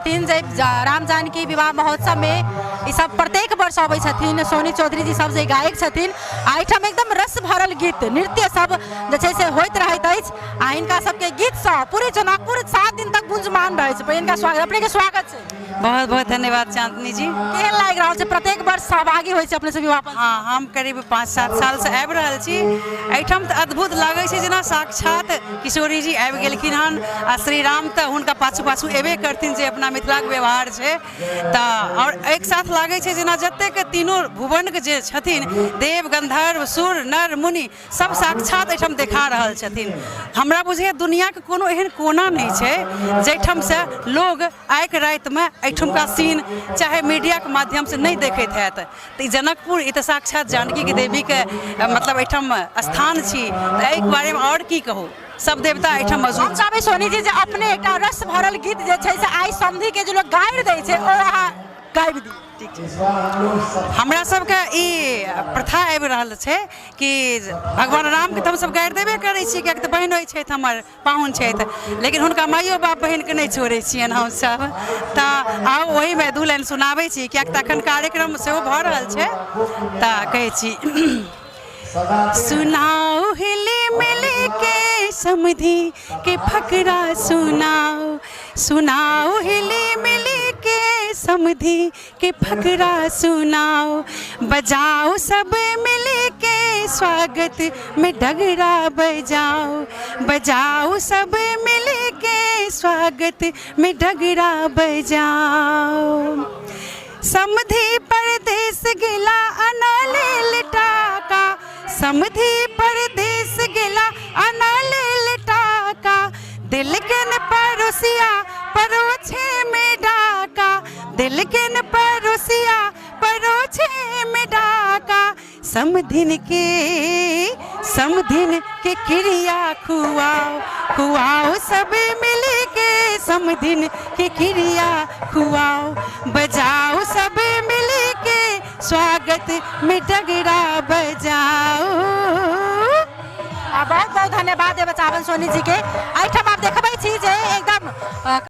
छथिन जे राम जानकी विवाह महोत्सवमे ई सब प्रत्येक वर्ष अबै छथिन। सोनी चौधरी जी सब जे गायक छथिन आ एहिठाम एकदम रस भरल गीत नृत्य सब जे छै से होइत रहैत अछि आ हिनका सबके गीतसँ पूरे जनकपुर 7 दिन तक गुंजमान रहै छै। हिनका स्वागत, अपनेके स्वागत छै। बहुत बहुत धन्यवाद चांदनी जी। केहन लागि रहल छै प्रत्येक वर्ष सहभागी होइ छै अपने सब विवाह? हाँ, हम करीब 5-7 साल से आबि रहल छी एहिठाम, तऽ अद्भुत लागै छै जेना साक्षात किशोरी जी आबि गेलखिन हन आ श्री राम तऽ हुनका पाछू पाछू एबे करथिन, जे अपना मिथिलाके व्यवहार छै। तऽ आओर एक साथ लागै छै जेना जतेक तीनू भुवनके जे छथिन देव गंधर्व सुर नर मुनि सब साक्षात एहिठाम देखा रहल छथिन। हमरा बुझैए दुनिआके कोनो एहन कोना नहि छै जाहिठामसँ लोग आइके रातिमे एहिठुमका सीन चाहे मीडियाके माध्यमसँ नहि देखैत हैत। तऽ ई जनकपुर ई तऽ साक्षात जानकीके देवीके मतलब एहिठाम स्थान छी, तऽ एहिके बारेमे आओर की कहू, सब देवता एहिठाम मौजूद। हम चाहबै सोनी जी जे अपने एकटा रस भरल गीत जे छै से आइ समधिके जे लोक गारि दै छै ओ अहाँ गाबि दियौ। ठीक छै। हमरा सबके ई प्रथा आबि रहल छै कि भगवान रामके तऽ हमसब गारि देबे करै छियै, किएक तऽ बहिन होइ छथि, हमर पाहुन छथि, लेकिन हुनका माइयो बाप बहिनके नहि छोड़ै छियनि हमसब। तऽ आउ ओहिमे 2 लाइन सुनाबै छी, किएक तऽ एखन कार्यक्रम सेहो भऽ रहल छै। तऽ कहै छी, सुनाओ हिली मिली के समधि के फकरा, सुनाओ सुनाओ हिली मिली के समधि के फकरा, सुनाओ बजाओ सब मिली के स्वागत में डगरा, बजाओ बजाओ सब मिली के स्वागत में डगरा बजाओ। समधि परदेश गेला अना लेल टाका, समधि परदेश गेला अना लेल टाका, दिल के न पड़ोसिया परोछे में डाका, दिल के न पड़ोसिया परोछे में डाका। समधिन के समधिन के क्रिया खुआओ खुआओ सब मिल के समधिन के क्रिया खुआओ, बजाओ सब मिल के स्वागत में डगरा बजाओ। आ बहुत बहुत धन्यवाद देबऽ चाहबनि सोनी जी के। एहिठाम आप देखबै छी जे एकदम